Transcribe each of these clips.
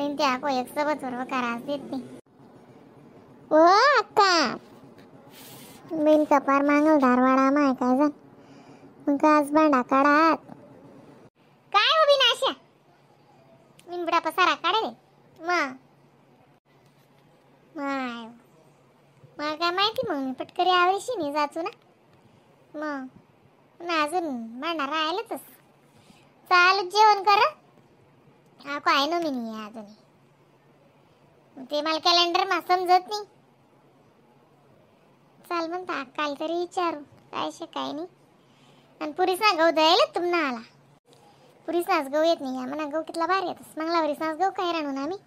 बहीण त्या को एक सोबत बरोबर कराच देत नाही. ओ अक्का बहीण कपार मांगल धारवाडा माय काय जा मग आज भांडा काढात काय हो बिना अशा मिनबुडा पसारा काढे मग माय मला काय माहिती मग मी पटकरी आवरीशी नाही जाचू ना मग ना अजून भांडा राहिलंच. चालू जेवण कर हा काय नो मी नाही अजून ते मला कॅलेंडर मा समजत नाही. चाल म्हणता काल तरी विचारू काय शे काय नाही. आणि पुरीसना गहू द्यायला तुम्हाला आला पुरीसनाच गहू येत नाही म्हणा गहू कितला भारी येतस मंगळवारीसनाच गहू काय राहणून आम्ही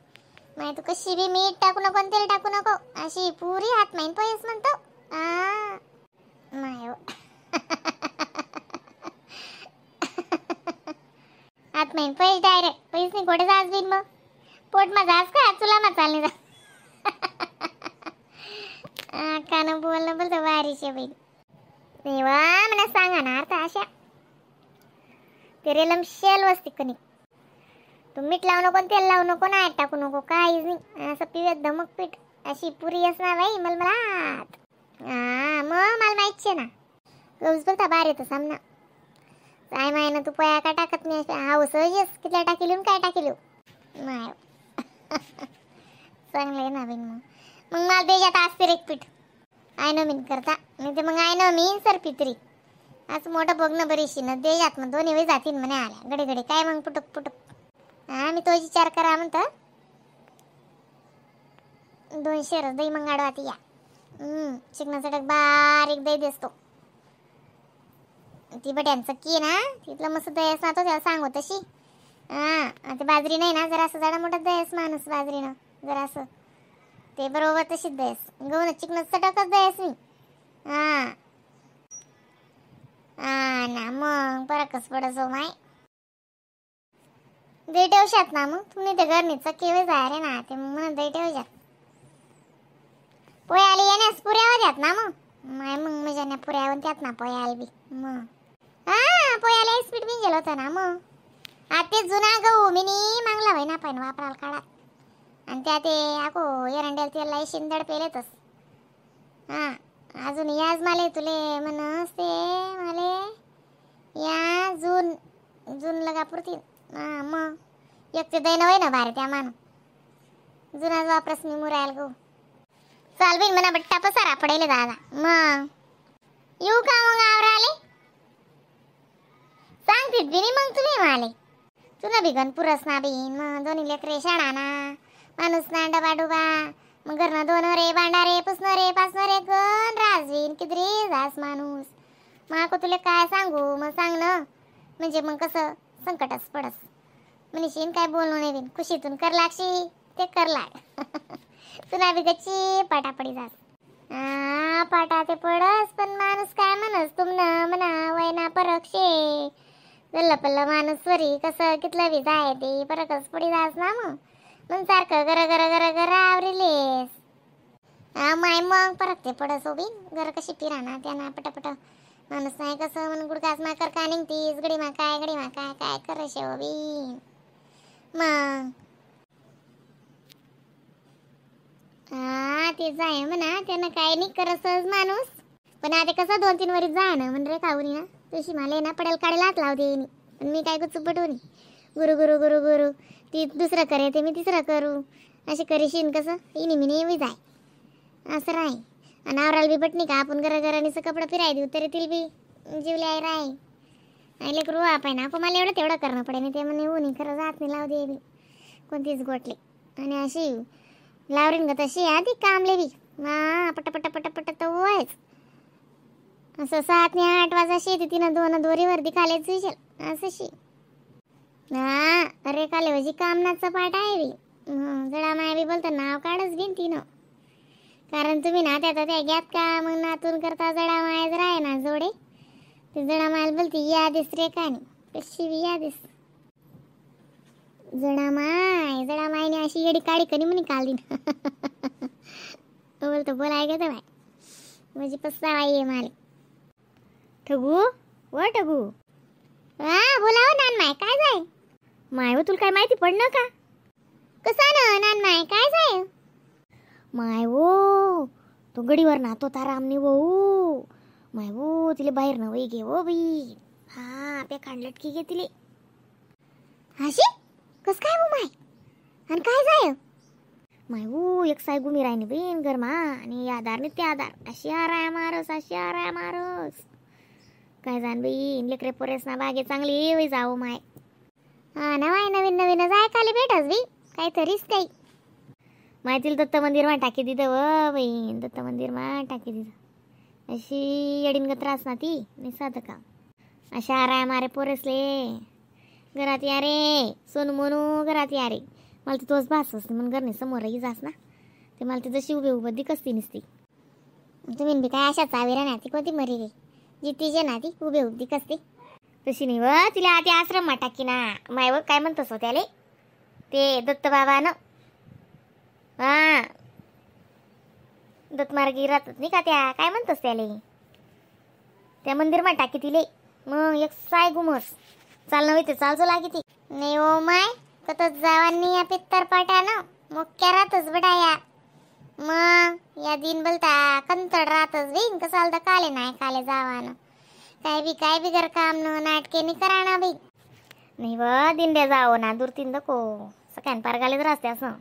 माय तू कशी बी मीठ टाकू नको तेल टाकू नको अशी पुरी हात माईन पैस म्हणतो आ माय हात माईन पैस डायरेक्ट पैस नाही कोठे जास बिन मग पोट मा जास का चुला मा चालणे जा कान बोलणं बोलतो भारीशे बहीण देवा मला सांगा ना अर्थ अशा ते रेलम शेल वस्ती कणी तू मीठ लावू नको तेल लावू नको ना टाकू नको काहीच नाही असं पिव्यात धमक पीठ अशी पुरी असणार बाई मलमलात. हा मग मला माहितच ना गौस बोलता बाहेर येतो सामना काय माय ना तू पोया का टाकत नाही हा सहजच कितल्या टाकेल काय टाकेल माय चांगलं आहे ना बिन मग मग मला देजात असते एक पीठ I know मीन करता नाही ते मग I know mean sir पित्री असं मोठं बघणं बरीशी ना देजात मग दोन्ही वेळी जातील म्हणे आल्या घडी घडी काय मग पुटक पुटक. हा मी तो विचार करा म्हणतं 200 रस दही मग गाडवाती या चिकना चटक बारीक दही दिसतो ती बट्यांचं की ना तिथलं मस्त दही असणार तो त्याला सांगू तशी. हां ते बाजरी नाही ना जरा असं जरा मोठं दहीस माणूस बाजरीनं जरा असं ते बरोबर तशीच दहीस गहू चिकन चटकच दहीस मी. हां हा ना मग फरकच पडसो माय दही ठेवशात ना मग तुम्ही ते घरनी चक्की वेळ जाय रे ना ते मग म्हणून दही ठेवशात पोयाला येण्यास पुऱ्यावर द्यात ना मग माय मग मजाने पुऱ्यावर त्यात ना पोयाला बी मग हा पोयाला स्पीड बी गेलो होतं ना मग. आता ते जुना गहू मी मागला होय ना पण वापरायला काढात आणि त्या ते आको एरंडेल तेल शिंदड पेलेतच. हां अजून याज माले तुले म्हणस ते माले या जून जून लगा पुरती. हां मग एक ते दैन होय ना भारी त्या मान जुनाच वापरस मी मुरायला गहू. चाल बिन म्हणा बट्टा पसारा पडेल दादा मग येऊ का मग आवराले सांगतीत बिनी मग तुम्ही माले तुला बिगन पुरस ना बिन मग दोन्ही लेकरे शाळा ना माणूस ना डबा डुबा मग घरनं दोन रे भांडा रे पुसणं रे पासणं रे गण राजवीन किदरी जास माणूस मग तुला काय सांगू मग सांग ना म्हणजे मग कसं संकटच पडस म्हणशीन काय बोलू नाही बिन खुशीतून कर लागशी ते कर लाग तुला बी गच्ची पाटापडी जास पाटा ते पडस पण माणूस काय म्हणस तुमनं म्हणा वयना परक्षे जल्ल पल्ल माणूस वरी कसं कितलं बी जाय ते परकच पडी जास ना मग मग सारखं गर गर गर गर आवरिलेस. हा माय मग परत ते पडस हो बिन घर कशी फिराना त्यांना पटापट माणूस नाही कसं म्हणून गुडकास मा कर का निघतीस गडी मा काय गडी मा काय काय करशे हो बिन मग. हा तेच आहे म्हणा त्यांना काय नाही करत माणूस पण आता कसं 2-3 वरीत जा ना म्हणजे खाऊनी ना तशी मला ना पडेल काढायलाच लावते पण मी काय गुचू पटवणी गुरु गुरु गुरु गुरु ती दुसरं करे ते मी तिसरं करू अशी करीशीन कसं इनी मी नेहमी जाय असं राही. आणि आवराला बी पटणी का आपण घरा घराणीचं कपडं फिराय देऊ तरी तिला बी जीवले आहे राही आणि लेकरू आपण ना आपण मला एवढं तेवढं करणं पडे नाही ते म्हणे ऊन खरं जात नाही लावू दे बी कोणतीच गोटली आणि अशी लावरीन ग तशी आधी कामले बी हा पटापट पटापट तर आहेच असं 7 ने 8 वाजा शेती तिनं 2 दोरीवर दिखालेच विशेल असं शी. हा अरे काले वजी कामनाचा पाठ आहे बी जडा माय बी बोलतो नाव काढच बिन तिनं कारण तुम्ही ना त्यात त्या घ्यात का मग नातून करता जडा माय जर आहे ना जोडे ते जडा मायल बोलती या दिस रे का नाही कशी बी या दिस जडा माय जडा मायने अशी येडी काडी कनी म्हणे काल दिन बोलतो बोलाय ग बाय म्हणजे पस्तावा आहे माले ठगू व ठगू. हा बोलाव नान माय काय जाय माय हो तुला काय माहिती पडणं का कसा ना नान माय काय जाय माय वो तो गडीवर ना तो तारा आमनी वो माय वो तिले बाहेर ना वही घे वो बाई. हा पे खांड लटकी घे तिले. अशी कस काय वो माय आणि काय जाय माय वो एक साय गुमी राहिनी बीन गरमा आणि आधार नि ते आधार अशी आराय मारस अशी आराय मारस काय जाण बाई लेकरे पोरेस ना बागे चांगली वय जावो माय. हा ना माय नवीन नवीन जाय काले भेटस बी काहीतरीच काही माहिती दत्त मंदिर मा टाकी दिलं व बाई दत्त मंदिर मा टाकी दिलं अशी येडीनगत त्रास ना ती नाही साधं काम अशा आराय मारे पोरेसले घरात या रे सोनू मोनू घरात या रे. मला ती तोच भासच म्हणून घरने समोरही जास ना ते मला ती जशी उभे उभं दिकसती नसती. तुम्ही बी काय अशा चावी ना ती कोणती मरी गे जिती जे ना ती उभे उभी दिकसते तशी नाही व तिला आधी आश्रम टाकी ना माय व काय म्हणतोस हो त्याले ते दत्त बाबा ना हा दत्तमार्गी राहतात नाही का त्या काय म्हणतोस त्याले त्या मंदिर मा टाकी तिले मग एक साय गुमस चालणं होते चालजो लागे ती. नाही ओ my कतच जावांनी या पित्तर पाटानं मुक्या राहतच बडा या मग या दिन बोलता कंतड राहतच बिन कसाल तर काले नाही काले जावानं काय बी घर काम न नाटके नाही करा ना बाई. नाही व दिंड्या जावं ना दूर तीन दको सकाळ पार गालेच राहते असं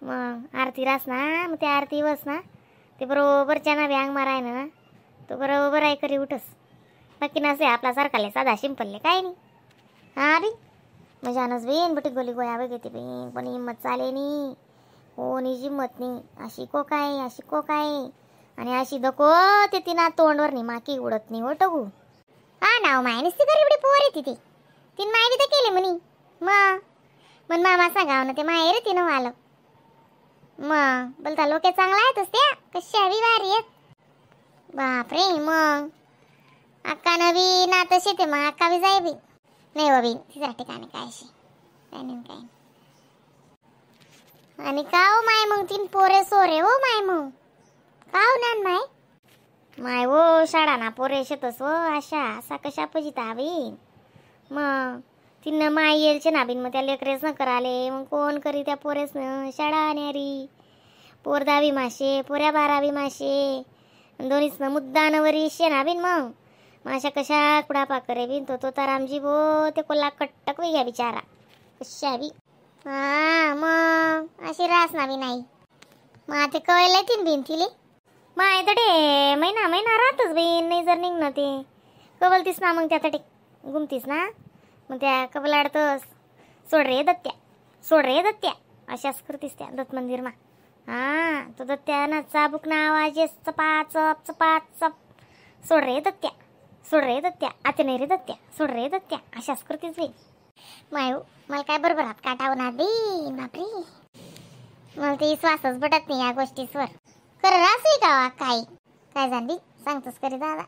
मग आरती रास ना मग ते आरती बस ना ते बरोबर चना बी अंग माराय ना तो बरोबर आहे करी उठस बाकी नसे आपला सारखाले साधा शिंपलले काय नाही. हा बी मजानच बीन बटी गोली गोया बघ बीन कोणी हिंमत चाले नी कोणी हिंमत नाही अशी को काय अशी को काय आणि अशी दको ते तिना तोंडवर नाही माकी उडत नाही हो टगू. हा नाव माय नुसती गरीबडी पोर येते ती तीन माय बी तर केले म्हणी मग मन मामा सांगाव ना ते माहेर तिनं आलं मग बोलता लोक चांगला आहेतच त्या कशा बी भारी आहेत बापरे. मग अक्का नवी ना तशी ते मग अक्का बी जाय बी नाही बाबी तिसऱ्या ठिकाणी काय अशी काय नाही काय. आणि का हो माय मग तीन पोरे सोरे हो माय मग का हो नान माय माय हो शाळा ना पोरे शेतस हो अशा असा कशा पजिता बी मग तीन माय येलचे ना बिन मग त्या लेकरेच न कराले मग कोण करी त्या पोरेस न शाळा न्यारी पोर दहावी माशे पोऱ्या बारावी माशे दोन्हीच न मुद्दा नवरी शे ना बिन मग माशा कशा कुडापा करे बिन तो तो तारामजी बो ते कोल्हा कट्टक घ्या बिचारा कशा बी. हा मग अशी रास ना बी नाही मग आता कळलं तीन बिन तिले माय तडे महिना महिना राहतच बीन नाही जर निघणं ते कबलतीस ना मग त्या तडे गुमतीस ना मग त्या कबलाडतस सोड रे दत्त्या सोड रे दत्त्या अशाच करतीस त्या दत्त मंदिर मा. हा तो दत्त्या ना चाबुक ना आवाज येस चपा चप चपा चप सोड रे दत्त्या सोड रे दत्त्या आता नाही रे दत्त्या सोड रे दत्त्या अशाच करतीस बाई. माय मला काय बरोबर हात काटावं ना दे बापरे मला ते विश्वासच पटत नाही या गोष्टीसवर. खरं राहते का काय काय जाणवी सांगतोस करे दादा.